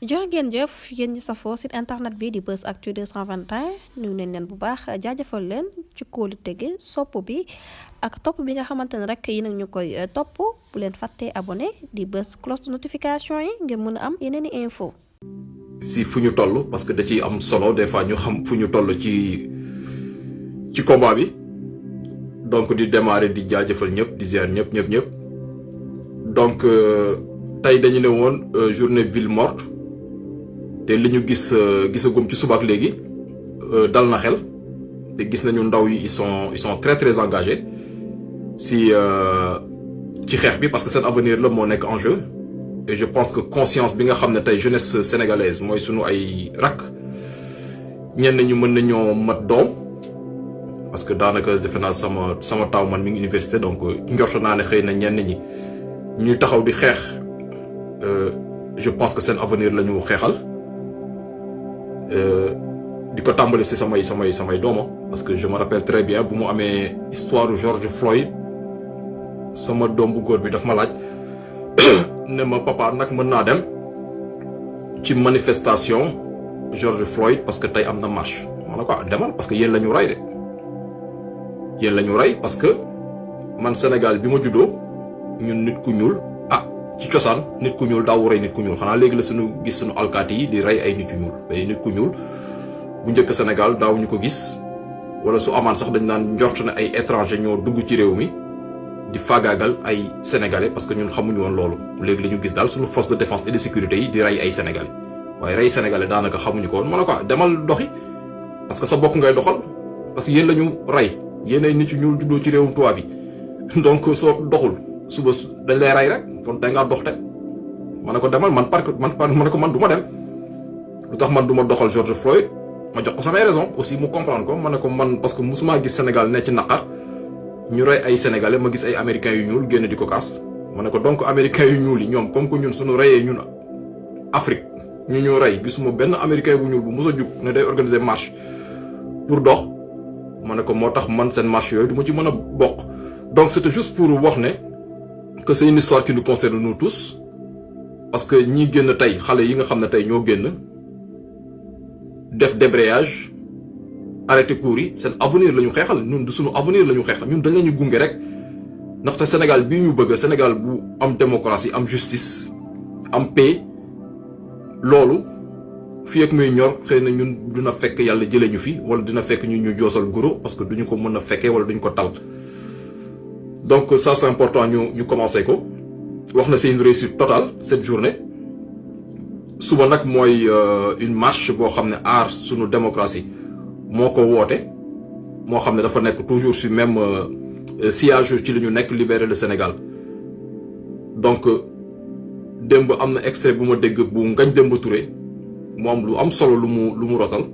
jërë ngeen jëf yéen ñi safoo site internet bi di Buzz Actu 221 nuyu nañ leen bu baax jaajëfal leen ci kóolu tege sopp bi ak topp bi nga xamante ne rek yi nag ñu koy topp bu leen fàttee abonné di bës cloche de notification yi ngeen mën a am yeneen i info si fu ñu toll parce que da ciy am solo des fois ñu xam fu ñu toll ci combat bi donc di démarrer di jaajëfal ñëpp di ziar ñëpp donc tey dañu ne woon journée ville morte te li ñu gisagum ci suba ak léegi dal na xel te gis nañu ndaw yi ils sont très engagés ci xeex bi parce que seen avenir la moo nekk en jeu et je pense que conscience bi nga xam ne tey jeunesse sénégalaise mooy sunu ay rakk ñenn ñu mën nañoo mat doom parce que daanaka defe naa sama taw man mi ngi université donc njort naa ne xëy na ñenn ñi ñuy taxaw di xeex je pense que seen avenir la ñu xeexal di ko tàmbali si samay dooma parce que je me rappelle très bien bu mu amee histoire George Floyd sama doom bu góor bi daf ma laaj ne ma papa nag mën naa dem ci manifestation George Floyd parce que tey am na marche ma ne ko demal parce que yéen la ñu rey de yéen la ñu rey parce que man Sénégal bi ma juddoo ñun nit ku ñuul ci cosaan nit ku ñuul daawu rey nit ku ñuul xanaa léegi la gis suñu alkaati yi di rey ay nit yu ñuul mais nit ku ñuul bu njëkk Sénégal daawuñu ko gis wala su amaan sax dañ naan njort ne ay étranger ñoo dugg ci réew mi di faagaagal ay sénégalais parce que ñun xamuñu woon loolu léegi la ñu gis daal suñu force de défense et de sécurité yi di rey ay sénégalais waaye rey sénégalais daanaka xamuñu ko woon ma ne ko demal doxi parce que sa bokk ngay doxal parce que yéen la ñu rey yéen ay nit yu ñuul juddoo ci réewum tubaab bi donc soo doxul suba dañ lay rey rek kon tey ngaa dox te ma ne ko demal man ma ne ko man du ma dem lu tax man du ma doxal George Floyd ma jox ko samay raison aussi mu comprendre ko ma ne ko man parce que musuma gis Sénégal ne ci naqar ñu rey ay sénégalais ma gis ay américains yu ñuul génn di ko kaas ma ne ko donc américains yu ñuul yi ñoom comme que ñun suñu reyee ñun Afrique ñu rey gisuma benn américain bu ñuul bu mos a jug ne day organiser marche pour dox ma ne ko moo tax man seen marche yooyu du ma ci mën a bokk donc c'était juste pour wax ne que c'est une histoire qui nous concerne nous tous parce que ñi génn tey xale yi nga xam ne tey ñoo génn def débrayage arrêté cours yi seen avenir la ñu xeexal ñun du suñu avenir la ñu xeexal ñun dañ lañu gunge rek ndaxte Sénégal bii ñu bëgg Sénégal bu am démocratie am justice am paix loolu fii ak muy ñor xëy na ñun dina fekk yàlla jëlee ñu fi wala dina fekk ñu joosal guro parce que duñu ko mën a fekkee wala duñu ko tal donc ça c'est important ñu commencé ko wax na c'est une réussite totale cette journée suba nag mooy une marche boo xam ne aar sunu démocratie moo ko woote moo xam ne dafa nekk toujours sur même sillage ci li ñu nekk libérer le Sénégal donc démb am na extrait bu ma dégg bu Ngagne Demba Touré mu am lu am solo lu mu rotal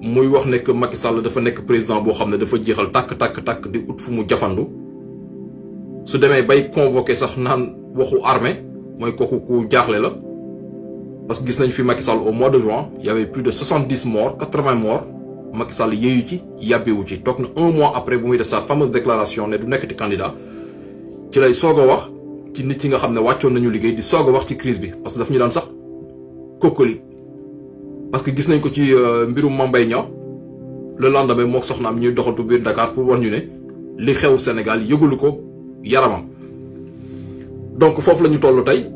muy wax ne que Macky Sall dafa nekk président boo xam ne dafa jeexal tàkk di ut fu mu jafandu su demee bay convoqué sax naan waxu armée mooy kooku ku jaaxle la parce que gis nañ fi Macky Sall au mois de juin il y avait plus de 70 morts 80 morts Macky Sall yéeyu ci yàbbewu ci toog na un mois après bu muy def sa fameuse déclaration ne du nekkati candidat ci lay soog a wax ci nit yi nga xam ne wàccoon nañu liggéey di soog a wax ci crise bi parce que daf ñu daan sax kokkali parce que gis nañ ko ci mbirum Mame Mbaye Niang le lendemain moo soxnaam ñuy doxantu biir Dakar pour war ñu ne li xew Sénégal yëgulu ko yaramam donc foofu la ñu toll tey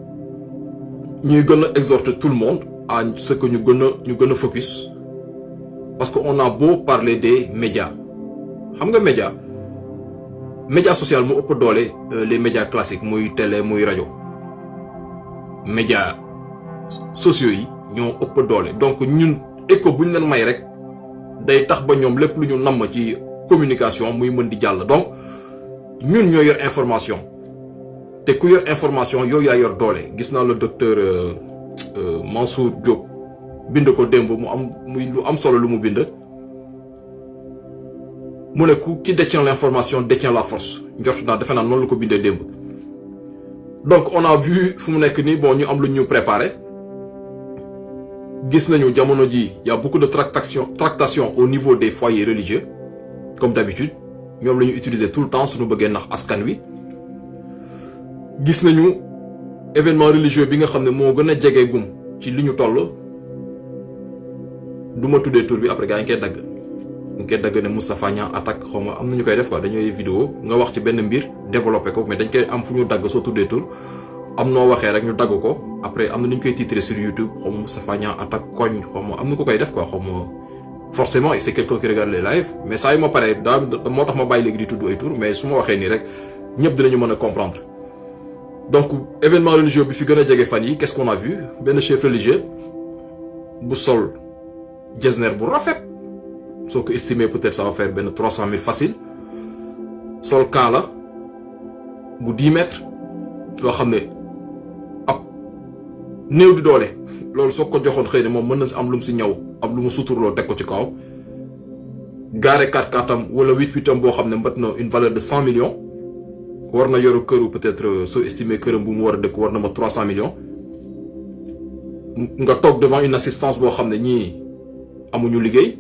ñuy gën a exhorter tout le monde à ce que ñu gën a focus parce que on a beau parler des médias xam nga média social mu ëpp doole les médias classiques muy télé muy rajo médias sociaux yi ñoo ëpp doole donc ñun écho bu ñu leen may rek day tax ba ñoom lépp lu ñu namm ci communication muy mën di jàll donc ñun ñoo yor information te ku yor information yooyu yaa yor doole gis naa le docteur Mansour Diop bind ko démb muy lu am solo lu mu bind mu ne ki détient l'information détient la force njort naa defe naa noonu la ko bindee démb donc on a vu fu mu nekk nii bon ñu am lu ñu préparé gis nañu jamono ji y a beaucoup de tractation au niveau des foyers religieux comme d'habitude ñoom la ñu utiliser tout le temps suñu bëggee nax askan wi gis nañu événement religieux bi nga xam ne moo gën a jege gum ci li ñu toll du ma tuddee tur bi après gars yi ñu koy dagg ne Moustapha Niang attaque xaw ma am na ñu koy def quoi dañuy vidéo nga wax ci benn mbir développé ko mais dañ koy am fu ñu dagg soo tuddee tur am noo waxee rek ñu dagg ko après am na nu ñu koy titré sur YouTube xaw ma Moustapha Niang attaque koñ xaw ma am na ko koy def quoi xaw ma forcément c'est quelqu'un qui regarde les lives mais saa yu ma paree daa moo tax ma bàyyi léegi di tudd ay tur mais su ma waxee nii rek ñëpp dinañu mën a comprendre. donc événement religieux bi fi gën a jege fan yi qu'est-ce qu'on a vu benn chef religieux bu sol jesner bu rafet soo ko estimé peut-être ça va faire benn 300 000 facile sol kaala bu 10 mètres loo xam ne ab néew di doole loolu soo ko joxoon xëy na moom mën na si am lu mu si ñaw am lu mu suturloo teg ko ci kaw gaare 4x4 am wala 8x8 am boo xam ne mbat na une valeur de 100 millions war na yoru këru peut-être soo estimé këram bu mu war a dëkk war na ma 300 millions nga toog devant une assistance boo xam ne ñii amuñu liggéey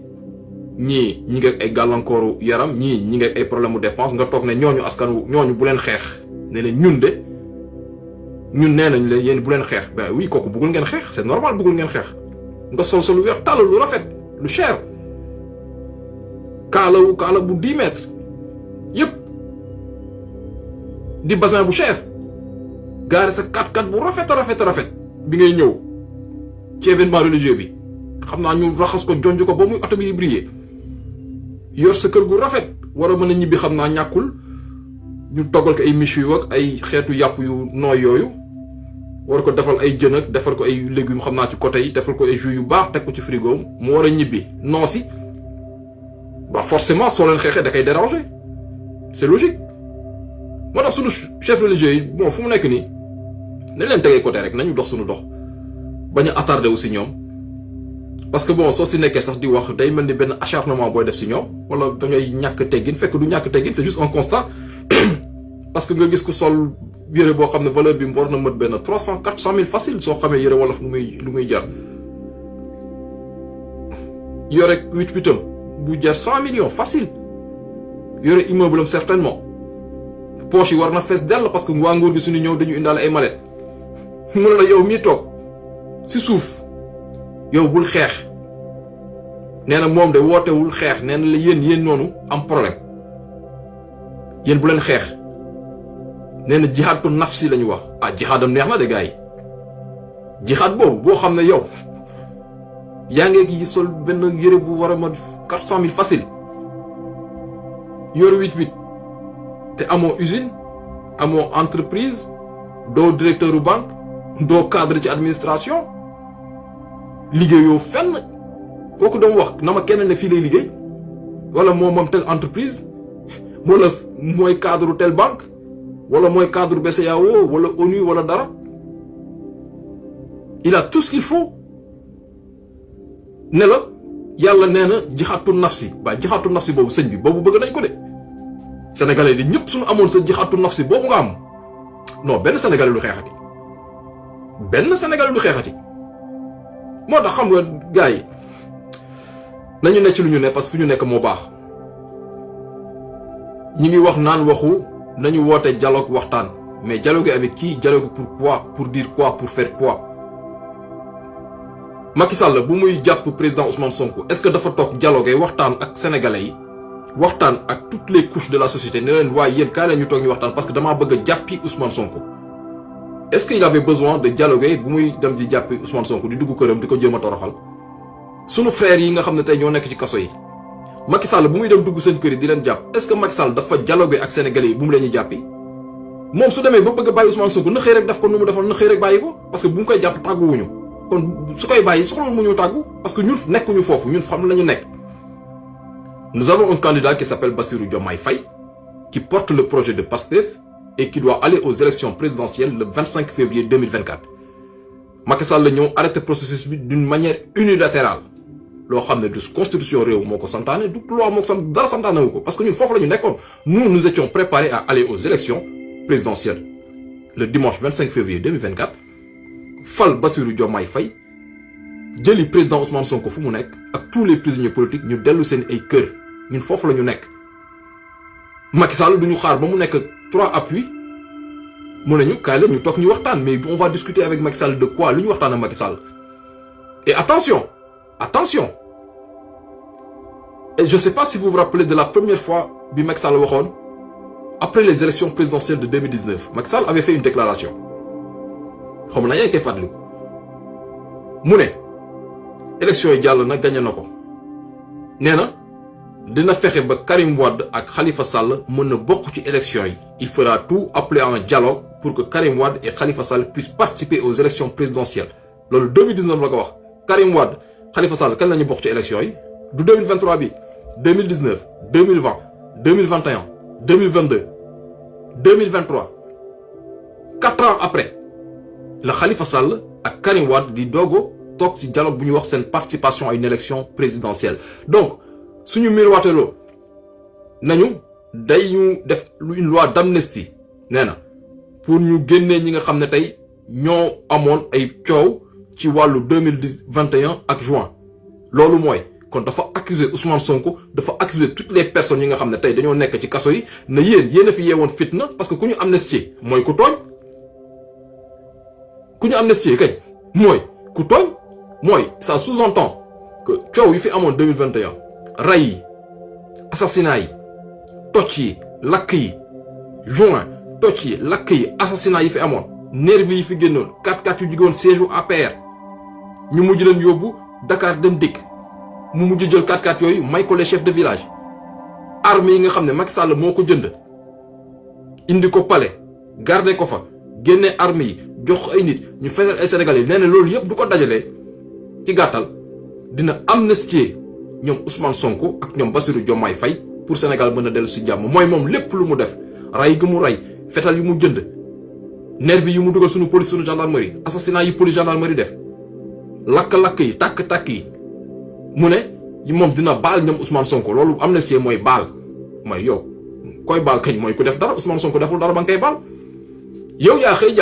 ñii ñi ngi ak ay gàllankooru yaram ñii ñi ngi ak ay problème mu dépense nga toog ne ñooñu askan wu ñooñu bu leen xeex ne leen ñun nee nañ leen yéen bu leen xeex ben oui kooku bëggul ngeen xeex c'est normal bëggul ngeen xeex nga sol lu weex tàll lu rafet lu cher kaala bu 10 mètres yëpp di basin bu cher gaare sa 4x4 bu rafet bi ngay ñëw ci événement religieux bi xam naa ñu raxas ko jonj ko ba muy oto bi di briller yor sa kër gu rafet war a mën a ñibbi xam naa ñàkkul ñu toggal ko ay miches yu ak ay xeetu yàpp yu nooy yooyu war ko defal ay jën ak defal ko ay légumes xam naa ci côté yi defal ko ay jus yu baax teg ko ci frigo mu war a ñibbi noosi ba forcément soo leen xeexee da koy déranger c'est logique moo tax suñu chef religieux yi bon fu mu nekk nii ne leen tegee côté rek nañu dox suñu dox bañ a attardé wu si ñoom parce que bon soo si nekkee sax di wax day mel ni benn acharnement booy def si ñoom wala da ngay ñàkk teggin fekk du ñàkk teggin c'est juste un constat parce que nga gis ku sol yëre boo xam ne valeur bi mu war na mët benn 300-400 000 facile soo xamee yëre wolof lu muy jar yore 8x8 am bu jar 100 millions facile yore immeuble am certainement poche yi war na fees dell parce que waa nguur gi suñu ñëw dañu indaale ay mallette mu ne la yow mii toog si suuf yow bul xeex nee na moom de wootewul xeex nee na la yéen noonu am problème yéen bu leen xeex nee na jihaadu nafsi la ñu wax jihaadam neex na de gars yi jihaad boobu boo xam ne yow yaa ngi sol benn yëre bu war a ma 400 000 facile yor 8x8 te amoo usine amoo entreprise doo directeur u banque doo cadre ci administration liggéeyoo fenn kooku doon wax na ma kenn ne fii lay liggéey wala moom telle entreprise wala mooy cadre telle banque wala mooy cadre BCEAO wala ONU wala dara il a tout ce qu'il faut ne la yàlla nee na jixaatu nafsi ba jixaatu nafsi boobu sëñ bi boobu bëgg nañ ko de sénégalais di ñëpp suñu amoon sa jixaatu nafsi boobu nga am non benn sénégalais du xeexati moo tax xam nga gars yi nañu ne ci lu ñu ne parce que fu ñu nekk moo baax ñi ngi wax naan waxu nañu woote dialogue waxtaan mais dialogue avec qui dialogue pour quoi pour dire quoi pour faire quoi Macky Sall bu muy jàpp président Ousmane Sonko est-ce que dafa toog dialogue waxtaan ak sénégalais yi waxtaan ak toutes les couches de la société ne leen waaye yéen kaay la ñu toog ñu waxtaan parce que damaa bëgg a jàppi Ousmane Sonko est-ce qu'il avait besoin de dialoguer bu muy dem di jàppi Ousmane Sonko di dugg këram di ko jéem a toroxal sunu frères yi nga xam ne tey ñoo nekk ci kaso yi Macky Sall bu muy dem dugg seen kër yi di leen jàpp est-ce que Macky Sall dafa dialoguer ak sénégalais yi bu mu leen ñuy jàppi moom su demee ba bëgg a bàyyi Ousmane Sonko na xëy rek def ko nu mu defoon na xëy rek bàyyi ko parce que bu mu koy jàpp tàgguwuñu kon su koy bàyyi soxlawul mu ñu tàggu parce que ñun nekkuñu foofu ñun xam lañu nekk. Nous avons un candidat qui s'appelle Bassirou Diomaye Faye qui porte le projet de PASTEF et qui doit aller aux élections présidentielles le 25 février 2024 Macky Sall la ñëw arrêté processus bi d'une manière unilatérale loo xam ne du constitution réew moo ko santaane du loi moo ko sant dara santaane wu ko parce que ñun foofu la ñu nekkoon nous étions préparés à aller aux élections présidentielles le dimanche 25 février 2024 fal Bassirou Diomaye Faye jëli président Ousmane Sonko fu mu nekk ak tous les prisonniers politiques ñu dellu seen ay kër ñun foofu la ñu nekk Macky Sall du ñu xaar ba mu nekk 3 appuis mu ne ñu kaay la ñu toog ñu waxtaan mais on va discuter avec Macky Sall de quoi lu ñu waxtaan ak Macky Sall Et attention, et je ne sais pas si vous vous rappelez de la première fois bi Macky Sall waxoon après les élections présidentielles de 2019 Macky Sall avait fait une déclaration xam na yaa ngi koy fàttaliku mu ne élections yi jàll na gagné na ko nee na dina fexe ba Karim Wade ak Khalifa Sall mën na bokk ci élections yi. Il fera tout appeler en dialogue pour que Karim Wade et Khalifa Sall puissent participer aux élections présidentielles loolu 2019 la ko wax Karim Wade Khalifa Sall kañ la ñu bokk ci élections yi du 2023 bi 2019 2020 2021 2022 2023 4 ans après la Khalifa Sall ak Karim Wade di dogo toog ci dialogue bu ñu wax seen participation à une élection présidentielle donc suñu miroiteloo nañu day ñu def une loi d'amnistie nee na pour ñu génnee ñi nga xam ne tey ñoo amoon ay coow ci wàllu 2021 ak juin loolu mooy kon dafa accuser Ousmane Sonko dafa accuser toutes les personnes yi nga xam ne tey dañoo nekk ci kaso yi ne yéen a fi yeewoon fitna parce que ku ñu amnistie mooy ku tooñ ku ñu amnistie kañ mooy ku tooñ mooy ça sous-entend que coow yi fi amoon 2021 ray yi assassinat yi tocc yi lakk yi juin tocc yi lakk yi assassinat yi fi amoon nervi yi fi génnoon 4-4 yu jigoon siège u APR ñu mujj leen yóbbu Dakar dem dikk mu mujj jël 4-4 yooyu may ko les chefs de village armes yi nga xam ne Macky Sall moo ko jënd indi ko palais garder ko fa génne armes yi jox ko ay nit ñu fesal ay Sénégalais nee na loolu yëpp du ko dajalee ci gàttal dina amnistier ñoom Ousmane Sonko ak ñoom Bassirou Diomaye Faye pour Sénégal mën a dellu si jàmm mooy moom lépp lu mu def ray gi mu ray fetal yu mu jënd nervi yu mu dugal suñu police suñu gendarmerie assassinat yi police gendarmerie def lakk-lakk yi tàkk-tàkk yi mu ne moom dina baal ñoom Ousmane Sonko loolu amnistie mooy baal mooy yow koy baal kañ mooy ku def dara Ousmane Sonko deful dara ba nga koy baal yow yaa xëy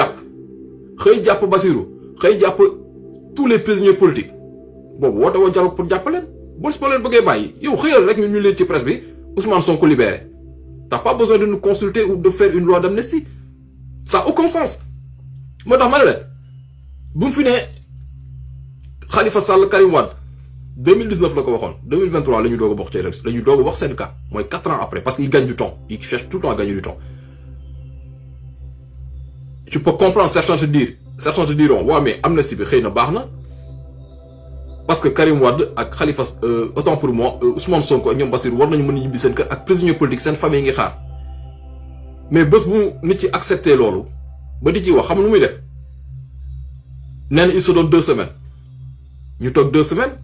jàpp Bassirou xëy jàpp tous les prisonniers politiques boobu woote woo dialogue pour jàpp leen boo leen bëggee bàyyi yow xëyal rek ñu leen ci presse bi Ousmane Sonko libéré t'as pas besoin de nous consulter ou de faire une loi d'amnistie ça n'a aucun sens moo tax ma ne leen bu mu fi ne Khalifa Sall Karim Wade 2019 la ko waxoon 2023 la ñu doog a bokk ci élection la ñu doog a wax seen cas mooy 4 ans après parce qu'il gagne du temps il cherche tout le temps à gagner du temps tu peux comprendre certains te diront waaw mais amnistie bi xëy na baax na parce que Karim Wade ak Khalifa autant pour moi Ousmane Sonko ak ñoom Bassirou war nañu mën a ñibbi seen kër ak prisonnier politique seen famille ngi xaar mais bés bu nit ci accepté loolu ba di ci wax xam lu muy def nee na il se donne 2 semaines ñu toog 2 semaines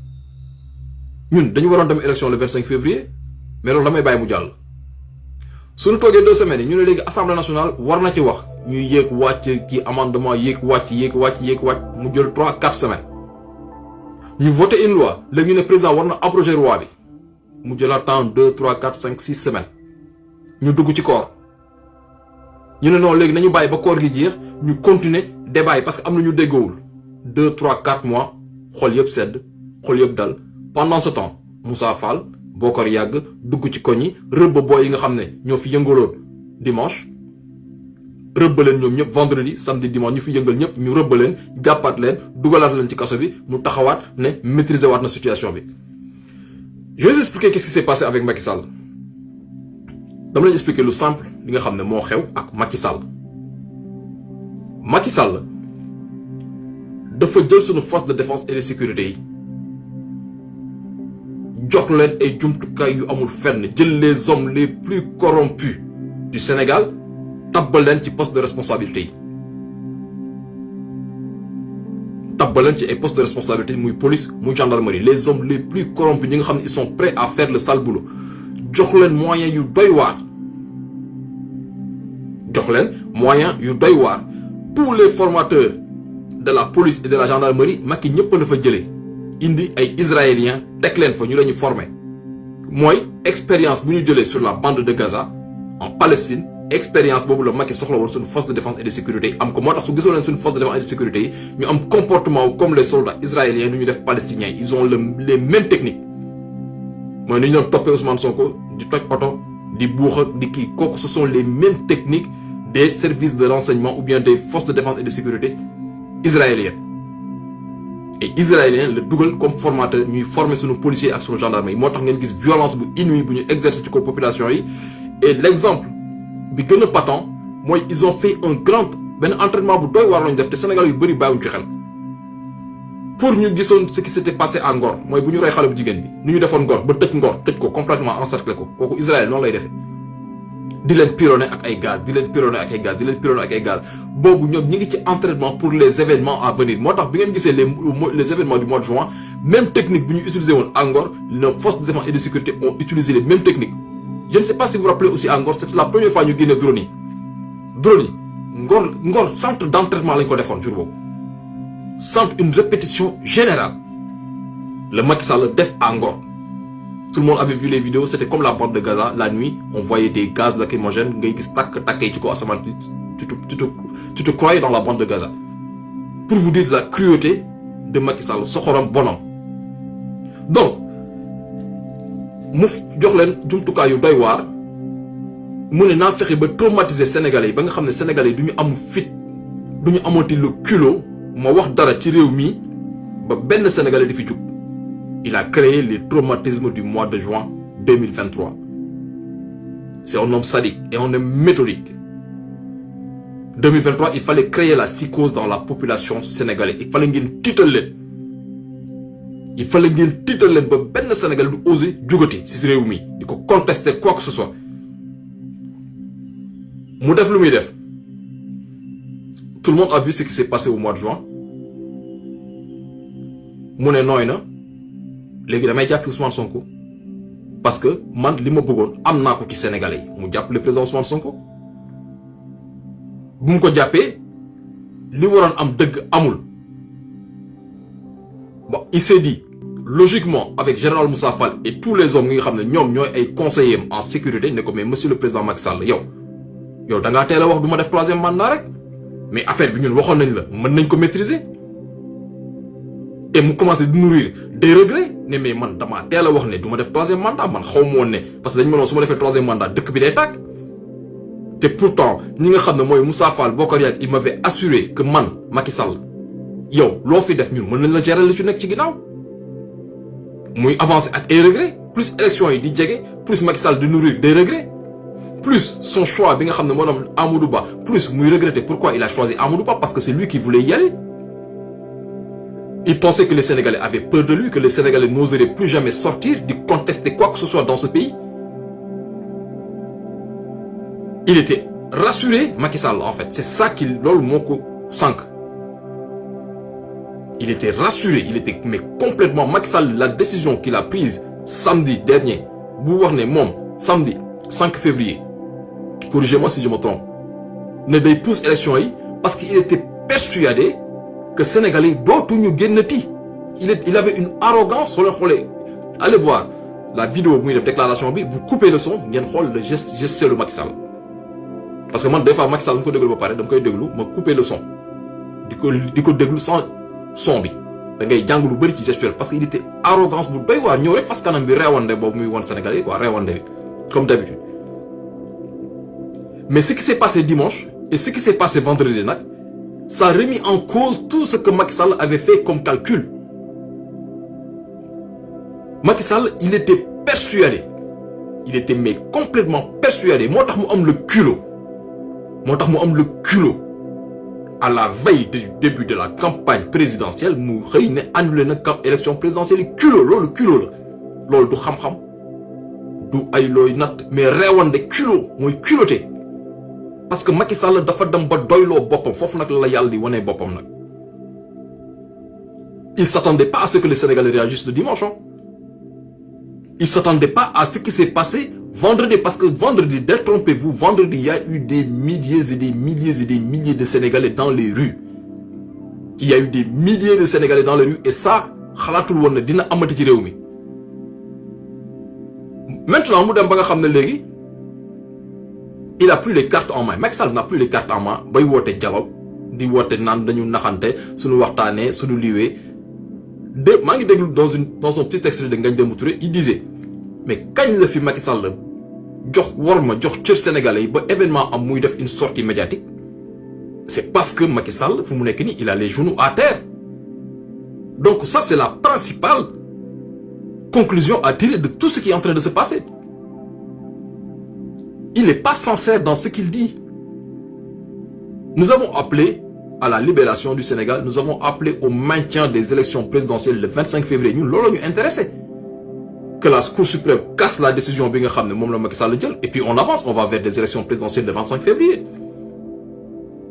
ñun dañu waroon dem élection le 25 février mais loolu damay bàyyi mu jàll suñu toogee 2 semaines yi ñu ne léegi assemblée nationale war na ci wax ñuy yéeg wàcc kii amendement yéeg wàcc mu jël 3-4 semaines ñu voté une loi léegi ñu ne président war na abroger loi bi mu jëlaat temps 2 3 4 5 6 semaines ñu dugg ci koor ñu ne non léegi nañu bàyyi ba koor gi jeex ñu continuer débat yi parce que am na ñu déggoowul 2 3 4 mois xol yëpp sedd xol yëpp dal pendant ce temps Moussa Fall Bokar Yàgg dugg ci koñ yi rëbb booy yi nga xam ne ñoo fi yëngaloon dimanche rëbb leen ñoom ñëpp vendredi samedi dimanche ñu fi yëngal ñëpp ñu rëbb leen jàppaat leen dugalaat leen ci kaso bi mu taxawaat ne maîtriser waat na situation bi. Je vais vous expliquer qu'est-ce qui s'est passé avec Macky Sall dama leen expliquer lu simple li nga xam ne moo xew ak Macky Sall. Macky Sall dafa jël suñu force de défense et de sécurité yi jox leen ay jumtukaay yu amul fenn jël les hommes les plus corrompus du Sénégal. tabbal leen ci poste de responsabilité yi tabbal leen ci ay poste de responsabilité muy police muy gendarmerie les hommes les plus corrompus ñi nga xam ne ils sont prêts à faire le sale boulot jox leen moyens yu doy waar tous les formateurs de la police et de la gendarmerie Macky ñëpp la fa jëlee indi ay israéliens teg leen fa ñu la ñu former mooy expérience bu ñu jëlee sur la bande de Gaza en Palestine. Expérience boobu la Macky soxla woon suñu force de défense et de sécurité yi am ko moo tax su gisoo leen suñu force de défense et de sécurité yi ñu am comportement comme les soldats israéliens nu ñu def palestiniens yi ils ont les mêmes techniques mooy ni ñu doon toppee Ousmane Sonko di toj oto di buux ak di kii kooku ce sont les mêmes techniques des services de renseignement ou bien des forces de défense et de sécurité israéliennes et israélien le dugal comme formateur ñuy former sunu policiers ak sunu gendarmerie moo tax ngeen gis violence bu inouïe bu ñu exercer ci ko population yi et l'exemple bi gën a patent mooy ils ont fait un grand benn entraînement bu doy waar lañu def te Sénégal yu bëri bàyyiwuñ ci xel pour ñu gisoon ce qui s'était passé à Ngor mooy bu ñu rey xale bu jigéen bi ni ñu defoon Ngor ba tëj ko complètement encerclé ko kooku Israël noonu lay defee di leen pironner ak ay gaz boobu ñoom ñi ngi ci entraînement pour les événements à venir moo tax bi ngeen gisee les événements du mois de juin même technique bi ñu utilisé woon à Ngor nos forces de défense et de sécurité ont utilisé les mêmes techniques je ne sais pas si vous vous rappelez aussi à Ngor c'était la première fois ñu génne drone yi Ngor centre d'entraînement lañ ko defoon jour boobu centre une répétition générale le Macky Sall def à Ngor. Tout le monde avait vu les vidéos, c'était comme la bande de Gaza. La nuit, on voyait des gaz lacrymogènes. Tu te croyais dans la bande de Gaza. Pour vous dire de la cruauté de Macky Sall, soxoram bonam. Donc, mu jox leen jumtukaay yu doy waar mu ne naa fexe ba traumatiser Sénégalais yi ba nga xam ne Sénégalais yi du ñu am fit du ñu amati le culot ma wax dara ci réew mi ba benn Sénégalais di fi jug. Il a créé les traumatismes du mois de juin 2023. C'est un homme sadique et un homme méthodique. 2023, il fallait créer la psychose dans la population sénégalaise. Il fallait ngeen tiital leen. Il fallait ngeen tiital leen ba benn Sénégalais du oser jugati ci réew mi di ko contester quoi que ce soit. mu def lu muy def. Tout le monde a vu ce qui s'est passé au mois de juin. mu ne nooy na. léegi damay jàpp Ousmane Sonko parce que man li ma bëggoon am naa ko ci Sénégalais yi mu jàpp le président Ousmane Sonko bu mu ko jàppee li waroon am dëgg amul bon il s'est dit logiquement avec général Moussa Fall et tous les hommes yi nga xam ne ñoom ñooy ay conseillers en sécurité ne ko mais monsieur le président Macky Sall yow da ngaa teel a wax du ma def troisième mandat rek mais affaire bi ñun waxoon nañ la mën nañ ko maîtriser. Et mu commencé di nourrir des regrets ne mais man damaa teel a wax ne du ma def troisième mandat man xaw ma woon ne parce que dañu mënoon su ma defee troisième mandat dëkk bi day tàkk te pourtant ñi nga xam ne mooy Moussa Fall Bokar Yàgg il m'avait assuré que man Macky Sall yow loo fi def ñun mën nañ la gérer li ci nekk ci ginnaaw muy avancer ak ay regrets plus élection yi di jege plus Macky Sall di nourrir des regrets plus son choix bi nga xam ne moo doon Amadou Ba plus muy regretter pourquoi il a choisi Amadou Ba parce que c'est lui qui voulait y aller. Il pensait que les Sénégalais avaient peur de lui, que les Sénégalais n'oseraient plus jamais sortir, de contester quoi que ce soit dans ce pays. Il était rassuré, Macky Sall, en fait. C'est ça qu'il lol moko sank. Il était rassuré, mais complètement Macky Sall, la décision qu'il a prise samedi dernier, samedi 5 février, corrigez-moi si je me trompe, ne day pousse élection yi parce qu'il était persuadé que Sénégalais dootuñu génnati il avait une arrogance soo leen xoolee allez voir la vidéo bu muy def déclaration bi vous coupez le son ngeen xool le geste de Macky Sall parce que man des fois Macky Sall mu ko déglu ba pare dama koy déglu ma couper le son di ko déglu sans son bi da ngay jàng lu bëri ci gestuelle parce que il était arrogance bu doy waar ñëw rek fas kanam bi reewande boobu muy woon Sénégalais yi quoi reewande bi comme d'habitude mais ce qui s'est passé dimanche et ce qui s'est passé vendredi nag ça a remis en cause tout ce que Macky Sall avait fait comme calcul. Macky Sall, il était persuadé. Il était mais complètement persuadé. Moo tax mu am le culot. À la veille du début de la campagne présidentielle, mu xëy ne annulé na élection présidentielle culot loolu culot la. Loolu du xam-xam du ay looy natt mais reewande culot mooy culotté. Parce que Macky Sall dafa dem ba doyloo boppam foofu nag la yàlla di wane boppam nag. Il s'attendait pas à ce que les Sénégalais réagissent le dimanche. Il s'attendait pas à ce qui s'est passé vendredi parce que vendredi, détrompez-vous, vendredi il y a eu des milliers et des milliers et des milliers de Sénégalais dans les rues. Il y a eu des milliers de Sénégalais dans les rues et ça xalaatul woon ne dina amati ci réew mi. Maintenant mu dem ba nga xam ne léegi. Il a plus les cartes en main. Macky Sall n'a plus les cartes en main. Bay woote dialogue di woote naan dañu naxante suñu waxtaanee suñu liwee de maa ngi déglu dans un petit extrait de Ngagne Demba Touré il disait mais kañ la fi Macky Sall jox worma jox cër Sénégalais yi ba événement am muy def une sortie médiatique c'est parce que Macky Sall fu mu nekk nii il a les genoux à terre Donc ça, c'est la principale conclusion à tirer de tout ce qui est en train de se passer. Il n'est pas sincère dans ce qu'il dit. Nous avons appelé à la libération du Sénégal, nous avons appelé au maintien des élections présidentielles le 25 février. Nous, l'on nous intéressait. Que la Cour suprême casse la décision et puis on avance, on va vers des élections présidentielles le 25 février.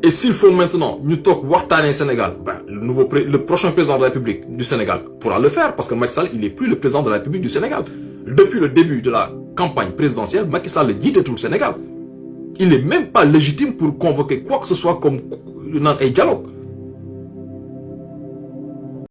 Et s'il faut maintenant, nous toquons Wartane Sénégal, ben, le prochain président de la République du Sénégal pourra le faire parce que Macky Sall, il n'est plus le président de la République du Sénégal. Depuis le début de la campagne présidentielle, Macky Sall dit tout le Sénégal. Il n'est même pas légitime pour convoquer quoi que ce soit comme un dialogue.